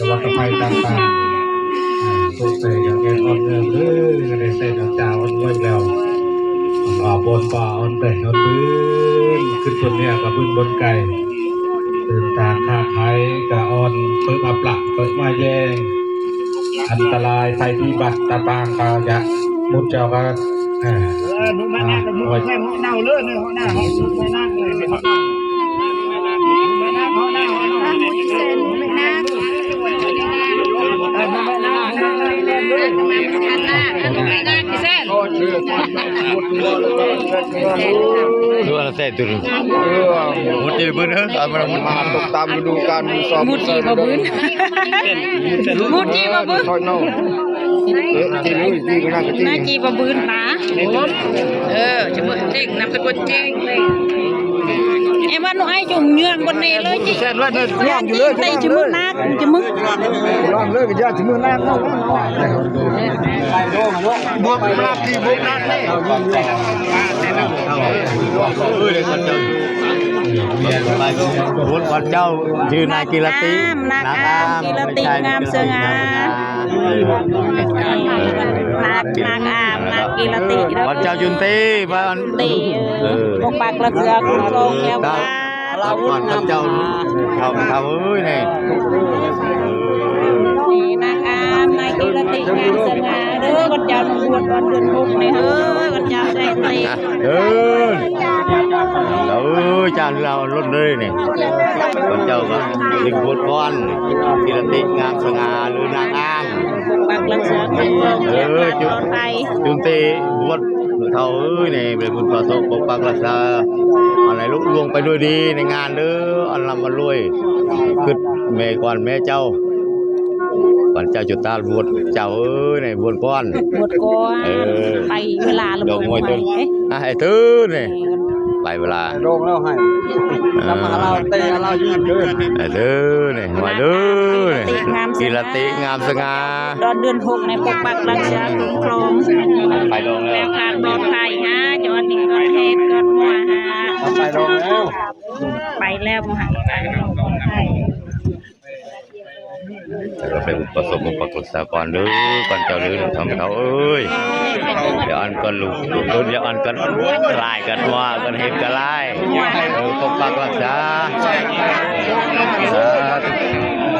ກະວັດຕະໄພຕ່າງໆ ຕົກແຕ່ຢ່າງແອດອອນເງິນເດີ ກະໄດ້ໃຊ້ນ້ຳຕາອອນເງິນແລ້ວ ອາ ບ່ອນປ່າອອນແຕ່ອອນບືນ ຂຶ້ນບົນເໜືອກະບືນບົນໄກ ເດີນທາງຄ້າຂາຍກະອອນ ເປີກອັບລະ ເປີກມາແຍງ ອັນຕະລາຍໄພພິບັດຕ່າງໆກະຢ່າມຸດເຈົ້າກະ ເອີ ເອີ ໜູມານາກະມຸດແຊນເນາເລີຍ ເນາະ ເນາະ ເນາະ ເນາະ ເນາະ ເນາະ ເນາະ ເນາະ ເນາະ ເນາະ ເນາະ ເນາະ ເນາະ ເນາະ ເນາະ ເນາະ ຄືວ່າແຊນຕຸນ ເອີ ມຸດທີ່ບຶນເອີ ຕາມມາມຸດ ມາຕົກຕາມລະດູການ ມຸດທີ່ບໍ່ບຶນ ມຸດທີ່ບໍ່ບຶນ ເອີ ຈີ່ເລີຍ ຈີ່ກໍໜ້າກະຈີ່ ໜ້າຈີ່ບໍ່ບຶນຕາ ເອີ ຈະເບິ່ງເຈັງ ນາມສະກຸນເຈັງ ເອ ວ່າໜູໄອຈຸ່ມເຍືອງບົນເນເລີຍ ຈີ່ ແຊນວ່າເດີ ເຍືອງຢູ່ເລີຍ ຈີ່ ເຕະຈະມືນາກ ຈະມຶງ ລອງເລີຍກະຢ່າຈະມືນາກເນາະ ບວກນາກ ຕີບວກນາກ ເອີ ຄົນຂວັນເຈົ້າຊື່ນາຍກິລະຕິ ນາກອາມ ນາກອາມ ກິລະຕິ ງາມສະຫງ່າ ນາກ ນາກອາມ ນາກກິລະຕິ ຂວັນເຈົ້າຈຸນຕີ ຂວັນ ເອີ ປົກປັກລັກສາຄຸ້ມຄອງແລ້ວ ຂວັນເຈົ້າ ເຖົ້າ ເຖົ້າເອີຍ ນີ້ ນີ້ນາກອາມ ນາກກິລະຕິ ງາມສະຫງ່າເດີ ຂວັນເຈົ້າໜຶ່ງບວດຕອນເດືອນຫົກນີ້ເອີຍ ຂວັນເຈົ້າໄດ້ເຕະ ເດີນ ເອີຍ ຈ້າງເຮືອລົດເລີຍນີ້ ເຂົາເຈົ້າກະດຶງບົດກ່ອນ ກິລະຕິ ງາມສະຫງ່າ ຫຼືນາງອາມ ປົກປັກລັກສາຄຸ້ມຄອງ ເອີ ຈຸ ປອດໄພ ຈຸນຕີ ບົດເຖົ້າເອີຍນີ້ ເປັນບຸນພາສົກປົກປັກລັກສາ ອັນໃດລຸລ່ວງໄປດ້ວຍດີໃນງານເດີ ອັນລ່ຳອັນລວຍ ຄຶດແມ່ກ່ອນແມ່ເຈົ້າ ຂວັນເຈົ້າຈຸຕາບວດ ເຈົ້າເອີຍ ບວດກ່ອນ ບວດກ່ອນ ເອີ ໄປເວລາລະ ດອກມວຍເຕີນ ອ່ະ ໄອ້ເຕີນນີ້ ໄປເວລາ ໄປໂດງແລ້ວໃຫ້ ເອີ ນຳມາລາວເຕະລາວຢືນເດີ ໄອ້ເຕີນນີ້ ມາເດີນີ້ ກິລະຕິ ງາມສະຫງ່າ ຕອນເດືອນຫົກໃນປົກປັກລັກສາຄຸ້ມຄອງ ໄປໂດງແລ້ວ ແລ້ວກະປອດໄພຫາ ຈອດນີ້ກອດເຮັດກອດຫົວຫາ ໄປໂດງແລ້ວ ໄປແລ້ວບໍ່ຫາ ແລ້ວກະໄປອຸປະສົມອຸປະຖຳສາກ່ອນເດີ ກ່ອນເຈົ້າເດີ ທຳເຖົ້າເອີຍ ຢ່າອັນກ່ອນລູກ ຢ່າອັນກ່ອນຫຼາຍ ກັນວ່າກັນເຮັດກັນຫຼາຍ ເອີ ປົກປັກລັກສາ ສາທຸ.